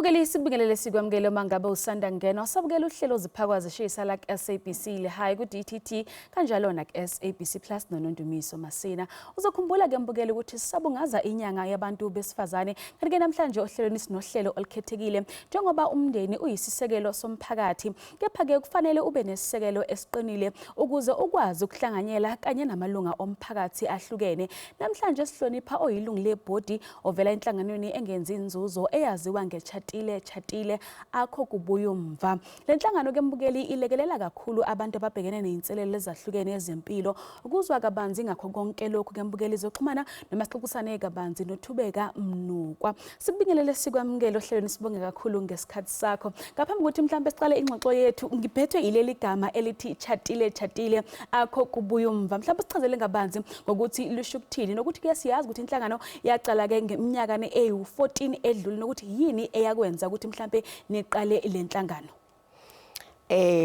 Mbukeli, sikubingelele, sikwamukele uma ngabe usanda kungena. Usabukela uhlelo Ziphakwa Zishisa la ku-SABC Lehae, ku-DTT kanjalo naku-SABC Plus noNondumiso Masina. Uzokhumbula ke mbukeli ukuthi sisabungaza inyanga yabantu besifazane. Kanti-ke namhlanje ohlelweni sinohlelo olukhethekile njengoba umndeni uyisisekelo somphakathi. Kepha-ke kufanele ube nesisekelo esiqinile ukuze ukwazi ukuhlanganyela kanye namalunga omphakathi ahlukene. Namhlanje sihlonipha oyilungu lebhodi ovela enhlanganweni engenzi inzuzo eyaziwa ngeChatile Chatile Akho Kubuyumva. Le nhlangano ke mbukeli ilekelela kakhulu abantu ababhekene nezinselelo ezahlukene ezempilo. Ukuzwa kabanzi ngakho konke lokhu ke mbukeli zoxhumana noma sixoxisane kabanzi noThubeka Mnukwa. Sikubingelele, sikwamukele ohlelweni, sibonge kakhulu ngesikhathi sakho. Ngaphambi kokuthi mhlawumbe siqale ingxoxo yethu, ngiphethwe yileli gama elithi Chatile Chatile Akho Kubuyumva. Mhlawumbe sichazele ngabanzi ngokuthi lisho ukuthini nokuthi ke siyazi ukuthi inhlangano yaqala ke ngeminyaka ewu-14 edlule nokuthi yini eyakwenza ukuthi mhlambe niqale le nhlangano.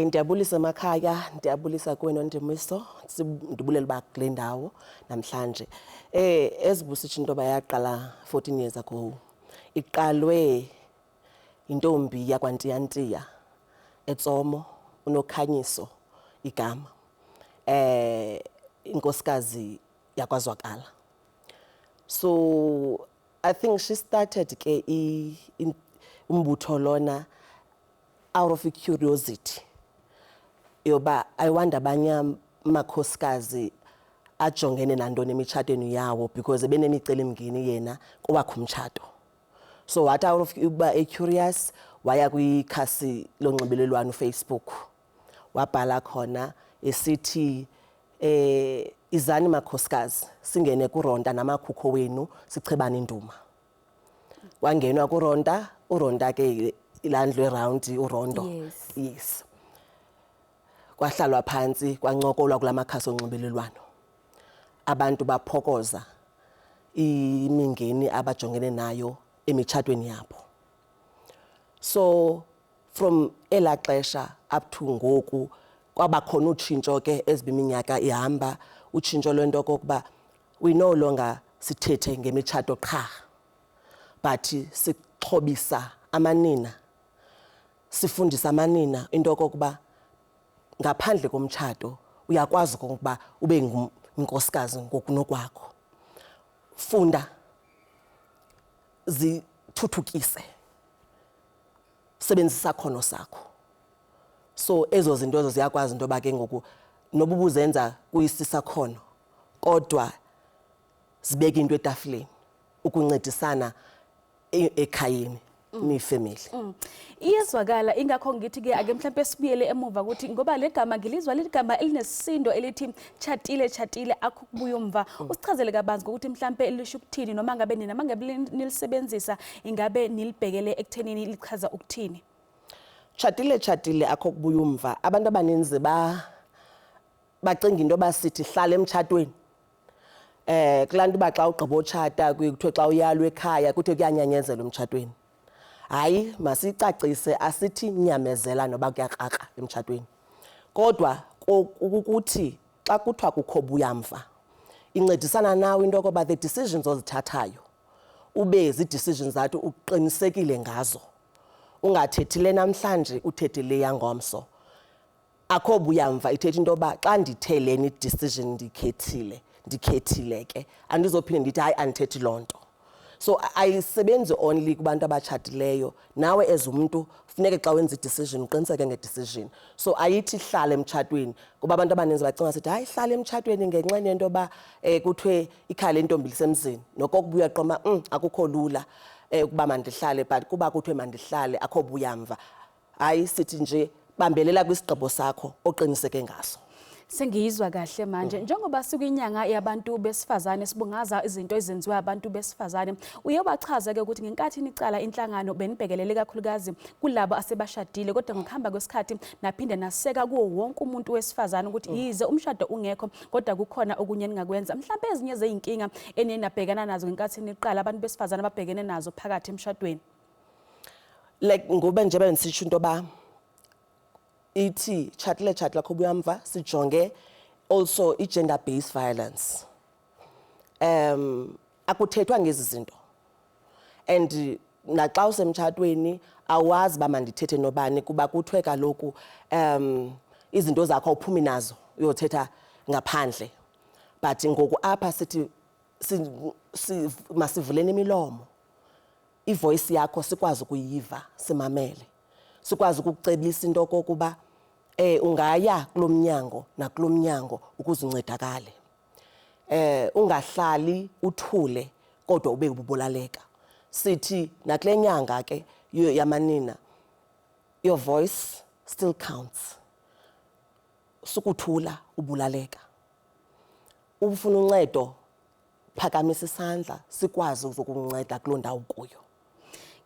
Ndiyabulisa emakhaya, ndiyabulisa kuwe Nondumiso, ndibulela uba kule ndawo namhlanje. Ezibusitsho into yoba yaqala 14 years ago. Iqalwe intombi yakwaNtiyantiya eTsomo, uNokhanyiso igama. Inkosikazi yakwazwakala. So I think she started ke umbutho lona out of curiosity yoba I wonder abanye amakhosikazi ajongene nantoni emitshatweni yawo, because ebenemicelimngeni yena kowakhe umtshato. So wathi out of ukuba e-curious waya kwikhasi lonxibelelwano uFacebook, wabhala khona esithi izani makhosikazi, singene kuronta namakhukho wenu, sichebane induma. Wangenwa kuronta, uronta ke ilandlu eround, urondo. Yes, kwahlalwa phansi, kwancokolwa kulamakhasi onxibelelwano, abantu baphokoza imingeni abajongene nayo emitshatweni yabo. So from elaa xesha up to ngoku kwaba khona utshintsho ke ezibiminyaka ihamba, utshintsho lwento okokuba we no longer sithethe ngemitshato qha, but sixhobisa amanina, sifundisa amanina into okokuba ngaphandle komtshato uyakwazi okokuba ube ngunkosikazi ngokunokwakho. Funda, zithuthukise, sebenzisa isakhono sakho. So ezo zinto ezo ziyakwazi into yoba ke ngoku noba ubuzenza kuyisisakhono, kodwa zibeke into etafileni ukuncedisana ekhayeni niyifamily. Iyezwakala, ingakho ngithi ke ake mhlawumbe sibuyele emuva ukuthi ngoba le gama ngilizwa ligama elinesisindo elithi Chatile Chatile Akho Kubuya Umva. Usichazele kabanzi ngokuthi mhlawumbe lisho ukuthini noma ngabe nina mangabe nilisebenzisa ingabe nilibhekele ekuthenini lichaza ukuthini. Tshatile Tshatile Akho Kubuya Umva, abantu abaninzi ba bacinga into yoba sithi hlala emtshatweni, kulaa nto uba xa ugqiba utshata kuye kuthiwe xa uyalwa ekhaya kuthiwe kuyanyanyezelwa emtshatweni. Hayi, masicacise, asithi nyamezela noba kuyakrakra emtshatweni, kodwa ukuthi xa kuthiwa kukho buyamva, incedisana nawe into yokoba the decisions ozithathayo ube zii-decisions zathi uqinisekile ngazo, ungathethi le namhlanje uthethe le yangomso. Akho buyamva ithetha into yoba xa ndithe lena i-decision ndikhethile, ndikhethile ke, andizophinde ndithi hayi andithethi loo nto. So ayisebenzi only kubantu abatshatileyo, nawe as umntu funeke xa wenza i-decision uqiniseke nge-decision. So ayithi hlala emtshatweni, kuba abantu abaninzi bacinga sithi hayi hlala emtshatweni ngenxeni yento yoba kuthiwe ikhaya lentombi lisemzini, nokokubuya qoma akukho lula ukuba mandihlale, but kuba kuthiwe mandihlale akho buyamva. Hayi, sithi nje bambelela kwisigqibo sakho oqiniseke ngaso. Sengiyizwa kahle manje. Njengoba sikwinyanga yabantu besifazane sibungaza izinto ezenziwa abantu besifazane, uye wachaza ke ukuthi ngenkathi nicala inhlangano benibhekelele kakhulukazi kulabo asebashadile, kodwa ngokuhamba kwesikhathi naphinde naseka kuwo wonke umuntu wesifazane ukuthi yize umshado ungekho kodwa kukhona okunye eningakwenza. Mhlawumbe ezinye zeyinkinga eniye nabhekana nazo ngenkathi niqala, abantu besifazane ababhekene nazo phakathi emshadweni. Like ngoba njengoba bendisitsho into yoba ithi Tshatile Tshatile Akho Buyamva, sijonge also i-gender based violence. Akuthethwa ngezi zinto and Naxa usemtshatweni awazi uba mandithethe nobani, kuba kuthiwe kaloku izinto zakho awuphumi nazo uyothetha ngaphandle. But ngoku apha sithi masivuleni imilomo, ivoice yakho sikwazi ukuyiva, simamele, sikwazi ukukucebisa into okokuba ungaya kulo mnyango nakulo mnyango ukuze uncedakale. Ungahlali uthule kodwa ube ububulaleka. Sithi nakule nyanga ke yamanina, your voice still counts. Sukuthula ubulaleka. Ufuna uncedo, phakamisa isandla sikwazi ukuzokunceda kuloo ndawo kuyo.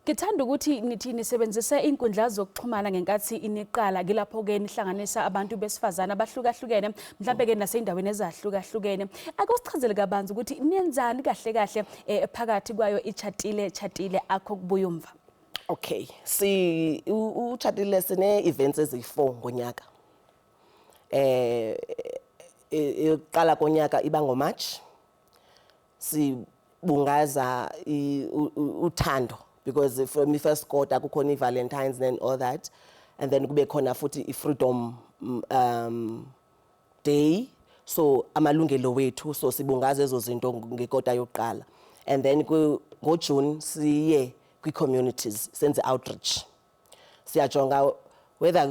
Ngithanda ukuthi nithi nisebenzise inkundla zokuxhumana ngenkathi iniqala, kilapho-ke nihlanganisa abantu besifazane abahlukahlukene, mhlampe-ke nasey'ndaweni ezahlukahlukene. Ake usichazele kabanzi ukuthi niyenzani kahle kahle phakathi kwayo iChatile Chatile Akho Kubuya Umva. Okay, si uChatile sine events eziyi-4 ngonyaka. Eyokuqala konyaka iba ngoMarch. Sibungaza uthando because from the first quarter kukhona i-Valentine's and all that, and then kube khona futhi i-Freedom Day, so amalungelo wethu, so sibungaza ezo zinto ngekota yokuqala. And then ngoJune siye kwi-communities senze outreach. Siyajonga whether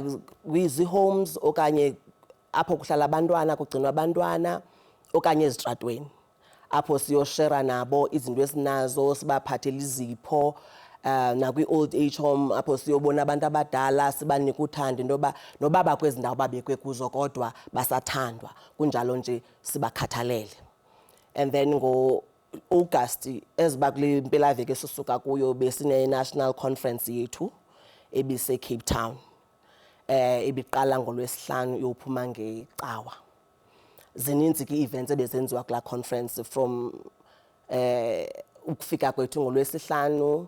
kwizi-homes okanye apho kuhlala abantwana, kugcinwa abantwana, okanye ezitratweni apho siyoshera nabo izinto esinazo, sibaphathele izipho, nakwi-old age home apho siyobona abantu abadala, sibanike uthando, into yoba noba bakwezi ndawo babekwe kuzo kodwa basathandwa, kunjalo nje sibakhathalele. And then ngo-August, eziba kule mpelaveki esisuka kuyo, besine-national conference yethu ebise-Cape Town, ibiqala ngolwesihlanu iyophuma ngecawa. Zininzi ke ii-events ebezenziwa kulaa conference from ukufika kwethu ngolwesihlanu,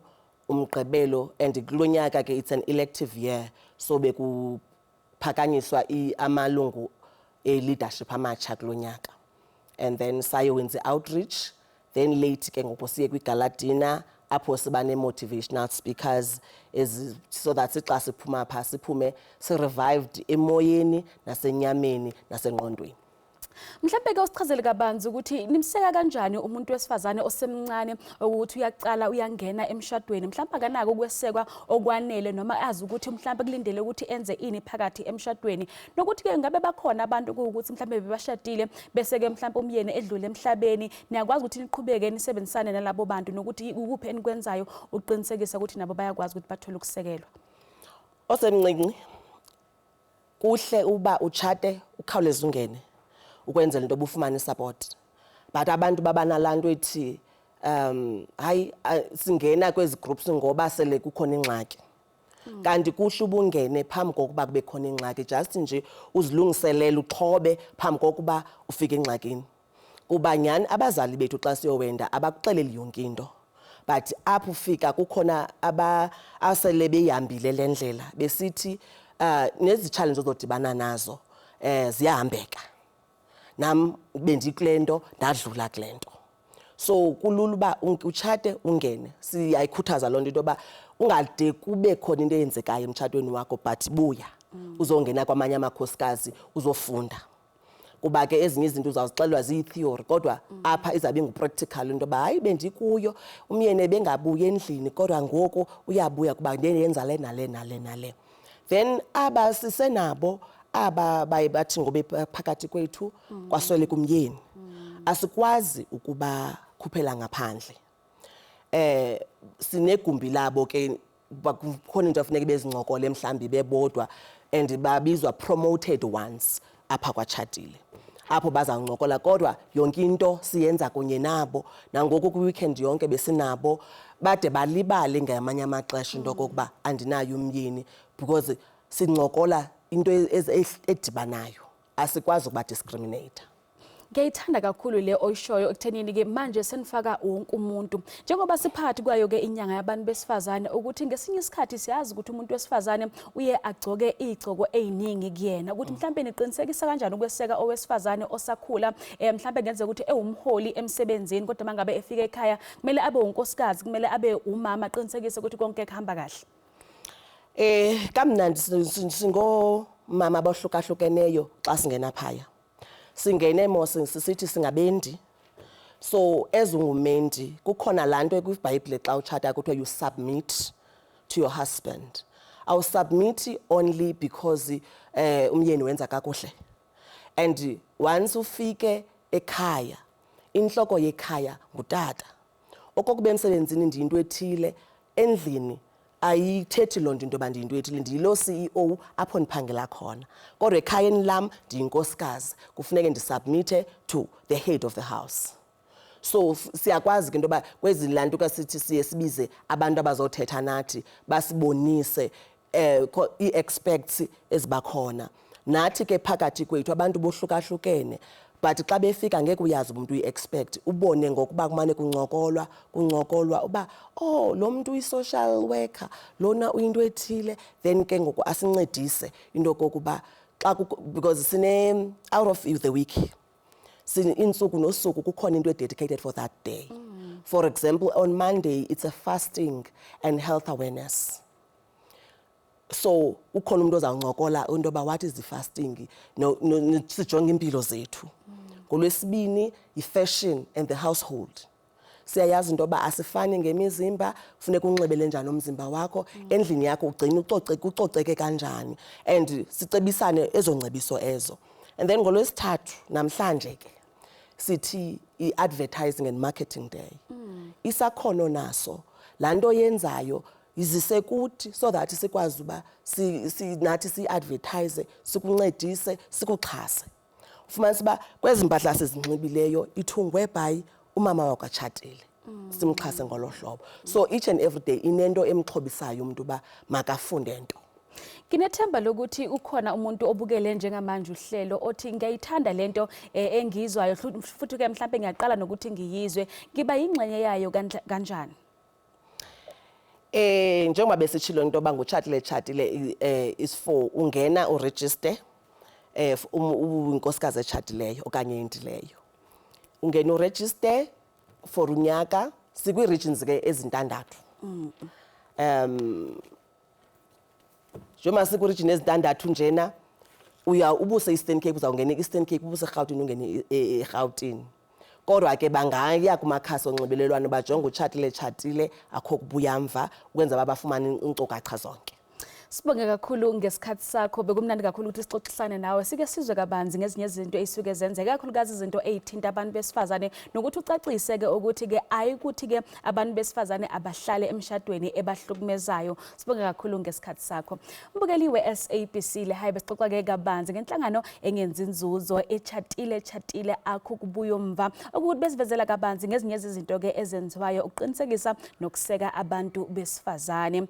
umgqibelo, and kulo nyaka ke it's an elective year, so bekuphakanyiswa amalungu e-leadership amatsha kulo nyaka. And then sayowenza i-outreach, then late ke ngoku siye kwigala dinner apho siba ne-motivational speakers so that sixa siphuma phaa siphume si-revived emoyeni nasenyameni nasengqondweni. Mhlawumbe ke usichazele kabanzi ukuthi nimseka kanjani umuntu wesifazane osemncane ukuthi uyaqala uyangena emshadweni, mhlawumbe akanako ukwesekwa okwanele noma azi ukuthi mhlawumbe kulindele ukuthi enze ini phakathi emshadweni, nokuthi ke ngabe bakhona abantu kuwukuthi mhlawumbe bebashadile bese ke mhlawumbe umyeni edlule emhlabeni, niyakwazi ukuthi niqhubeke nisebenzisane nalabo bantu, nokuthi ukuphi enikwenzayo uqinisekisa ukuthi nabo bayakwazi ukuthi bathole ukusekelwa? Osemncinci, kuhle uba utshate ukhawuleze ungene ukwenzela into obufumane isupport, but abantu babanalaa nto ethi hayi, singena kwezi groups ngoba sele kukhona ingxaki, kanti kuhle ubungene phambi kokuba kube khona ingxaki, just nje uzilungiselele, uxhobe phambi kokuba ufike engxakini. Kuba nyhani abazali bethu xa siyowenda abakuxeleli yonke into, but apho ufika kukhona aba asele beyihambile le ndlela, besithi nezi challenge ozodibana nazo ziyahambeka, nam bendikule nto, ndadlula kule nto. So kulula uba utshate ungene. Siyayikhuthaza loo nto, into yoba ungade kube khona into eyenzekayo emtshatweni wakho, but buya uzongena kwamanye amakhosikazi uzofunda, kuba ke ezinye izinto uzawuzixelelwa ziyi-theory, kodwa apha izawube ingu-practical, into yoba hayi, bendikuyo, umyeni ebengabuyi endlini, kodwa ngoku uyabuya kuba ndenyenza le nale nale nale. Then aba sisenabo aba baye bathi ngobe phakathi kwethu kwasweleka umyeni, asikwazi ukubakhuphela ngaphandle. Sinegumbi labo ke, kukhona into afuneka bezincokole mhlambi bebodwa, and babizwa promoted ones apha kwaTshatile, apho bazawuncokola, kodwa yonke into siyenza kunye nabo. Nangoku kwi-weekend yonke besinabo, bade balibale ngamanye amaxesha into okokuba andinayo umyeni, because sincokola into edibanayo, asikwazi ukuba discriminate. Ngiyayithanda kakhulu le oyishoyo ekuthenini ke manje senifaka wonke umuntu. Njengoba siphakathi kwayo ke inyanga yabantu besifazane, ukuthi ngesinye isikhathi siyazi ukuthi umuntu wesifazane uye agcoke igcoko eziningi kuyena, ukuthi mhlambe niqinisekisa kanjani ukweseka owesifazane osakhula, mhlambe ngenzeka ukuthi ewumholi emsebenzini, kodwa mangabe efika ekhaya kumele abe unkosikazi, kumele abe umama, aqinisekise ukuthi konke kuhamba kahle. Kamnandi, singomama abohlukahlukeneyo. Xa singena phaya, singene mos sisithi singabendi. So as ungumendi, kukhona laa nto ekwiBhayibhile, xa utshata kuthiwa you submit to your husband. Awusubmit only because umyeni wenza kakuhle. And once ufike ekhaya, inhloko yekhaya ngutata. Okokuba emsebenzini ndiyinto ethile, endlini ayithethi loo nto into yoba ndiyinto ethile. Ndiyiloo CEO apho ndiphangela khona, kodwa ekhayeni lam ndiyinkosikazi, kufuneke ndisubmithe to the head of the house. So siyakwazi ke into yoba kwezi laa nto kasithi siye sibize abantu abazothetha nathi, basibonise ii-experts ezibakhona nathi ke phakathi kwethu. Abantu bohlukahlukene, but xa befika ngeke uyazi uba umntu uyi-expert, ubone ngokuba kumane kuncokolwa kuncokolwa uba, oh, lo mntu uyi-social worker, lona uyinto ethile. Then ke ngoku asincedise into yokokuba xa because sine out of the week, iintsuku nosuku kukhona into dedicated for that day. For example, on Monday it's a fasting and health awareness. So ukhona umuntu ozawuncokola into yoba what is the fasting, no, sijonge impilo zethu. Ngolwesibini yi-fashion and the household. Siyayazi into yoba asifani ngemizimba, funeka unxibele njani umzimba wakho endlini yakho, ugcine ucoce, kucoceke kanjani, and sicebisane ezo ngcebiso ezo. And then ngolwesithathu, namhlanje ke, sithi i-advertising and marketing day. Isakhono naso, laa nto yenzayo izise kuthi so that sikwazi uba nathi siyi-advertise, sikuncedise, sikuxhase. Ufumanisa uba kwezi mpahla sizinxibileyo ithungwe by umama wakwaTshatile, simxhase ngolo hlobo. So each and every day inento emxhobisayo umntu uba makafunde nto. Nginethemba lokuthi ukhona umuntu obukele njengamanje uhlelo othi, "Ngiyayithanda lento engiyizwayo, futhi ke mhlambe ngiyaqala nokuthi ngiyizwe. Ngiba yingxenye yayo kanjani?" Njengoba besitshilo into yoba ngutshatile tshatile is for ungena uregister uyinkosikazi etshatileyo okanye endileyo. Ungena uregister for unyaka. Sikwii-regions ke ezintandathu. Njengoba sikwi-region ezintandathu njena, uya ubuse Eastern Cape uzawungena e-Eastern Cape, ubuse eRhawutini ungene eRhawutini. Kodwa ke bangaya kumakhasi onxibelelwano, bajonge utshatile tshatile, akho kubuya mva, ukwenza uba bafumane iinkcukacha zonke. Sibonge kakhulu ngesikhathi sakho. Bekumnandi kakhulu ukuthi sixoxisane nawe, sike sizwe kabanzi ngezinye izinto ey'suke zenzeka, ikakhulukazi izinto ey'thinta abantu besifazane, nokuthi ucacise-ke ukuthi-ke ayikuthi-ke abantu besifazane abahlale emshadweni ebahlukumezayo. Sibonge kakhulu ngesikhathi sakho. Mbukeli we-SABC Lehae, besixoxa-ke kabanzi ngenhlangano engenzi inzuzo etshatile tshatile akho kubuyo mva, ukuthi besivezela kabanzi ngezinye zezinto-ke ezenziwayo ukuqinisekisa nokuseka abantu besifazane.